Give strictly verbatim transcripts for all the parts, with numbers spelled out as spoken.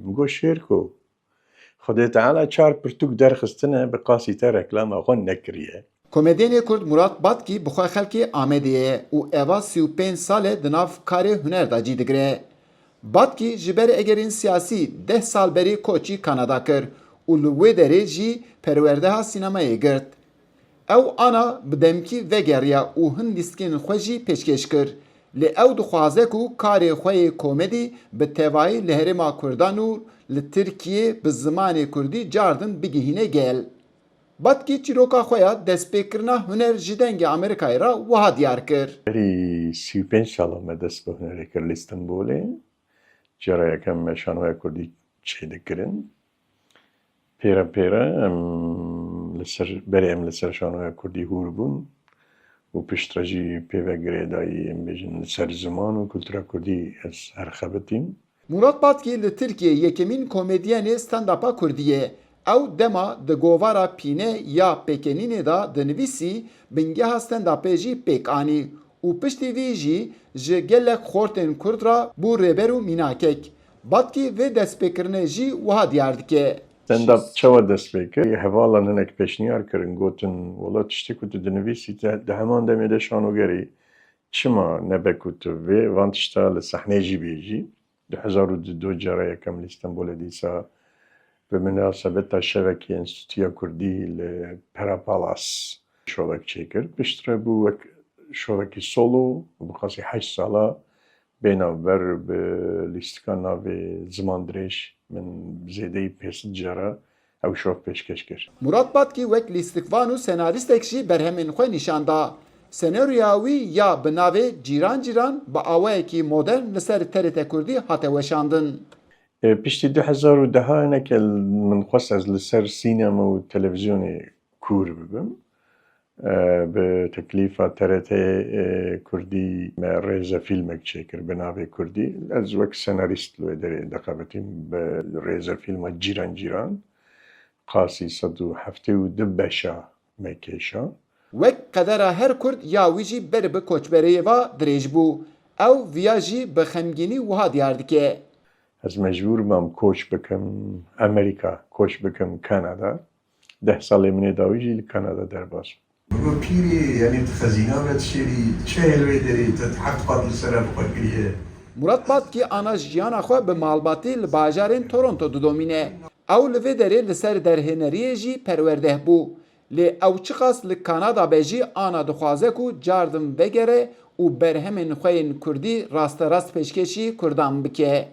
Min got, Şêrko, Xwedê Teala çar pirtûk derxistine, bi qasî te reklama xwe nekiriye. Komedyenê Kurd Murat Batkî bi xwe xelkê Amedê ye û eva sî û pênc sal e di nav karê huner de cî digire. Batkî ji ber egerên siyasî deh sal berê koçî Kanada kir û li wê derê jî perwerdeha sînemayê girt. Ew ana bi demkî vegeriya û hin lîstikên xwe jî pêşkêş kir. Lê ew dixwaze ku karê xwe yê komedî bi tevayî li herêma Kurdan û li Tirkiyê bi zimanê Kurdî cardin bigihîne gel. Batkî çîroka xwe ya destpêkirina huner ji Dengê Amerîkayê re wiha diyar kir. Berî sî û pênc sala me dest bi hunerê kir li Stenbolê. Cara yekem me şanoya Kurdî çêdikirin. Pêre pêre em li ser, berê em li ser şanoya Kurdî hûr bûn û piştre jî pê ve girêdayî, em bêjin, li ser ziman û kultura Kurdî ez her xebitîm. Murat Batkî li Tirkiyê yekemîn komedyenê stand-upa Kurdî ye. Ew dema di govara Pîne ya Pêkenînê de dinivîsî, bingeha stand-upê jî pêk anî û piştî vî jî ji gelek xortên Kurd re bû rêber û mînakek. Batkî vê destpêkirinê jî wiha diyar dike. Stand-up çawa dest pê kir? Hevalan hinek pêşniyar kirin, gotin, Wela tiştê ku tu dinivîsî, te di heman demê de şanogerî, çima nebe ku tu vê van tişta li sehneyê jî bêjî? Du hezar û du cara yekem li Stenbolê dîsa bi minasebeta şevekê Enstîtuya Kurdî li Pera Palace şovek çêkir. Piştre bû wek şovekî solo û bi qasî heşt sala bê navber bi lîstika navê Ziman Dirêj min zêdeyî pênc sed cara ew şov pêşkêş kir. Murat Batkî wek lîstikvan û senarîstek jî berhemên xwe nîşan da. Senaryoya wî ya bi navê Cîran Cîran bi awayekî modern li ser T R T Kurdî hate weşandin. E, piştî du hezar û deh hineke min xwest ez li ser sînema û televîzyonê kûr bibim. E, bi teklîfa T R T, e, Kurdî me rêzefîlmek çêkir bi navê Kurdî. Ez wek senarîst li wê derê dixebitîm bi rêzefîlma Cîran Cîran. Qasî sed û heftê û du beşa me kêşa. Wek qedera her Kurd ya wî jî ber bi koçberiyê ve dirêj bû. Ew viya jî bi xemgînî wiha diyar dike. Ez mecbûr mam koç bikim Amerîka, koç bikim Kanada. Deh salê min ê dawî jî li Kanada derbas bû. Min got, Pîrî, yanî tu xezîna ve dişêrî, çi heye li wê derê, te heft qat li ser ev xwe kiriye? Murat Batkî ana jiyana xwe bi malbatî li bajarên Toronto didomîne. Ew li vê derê li ser derhêneriyê jî perwerdeh bû. Lê ew çiqas li Kanada be jî ana dixwaze ku cardin vegere û berhemên xwe yên Kurdî rasterast pêşkêşî Kurdan bike.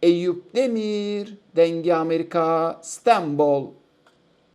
Eyûp Demîr, Dengê Amerîka, Stenbol.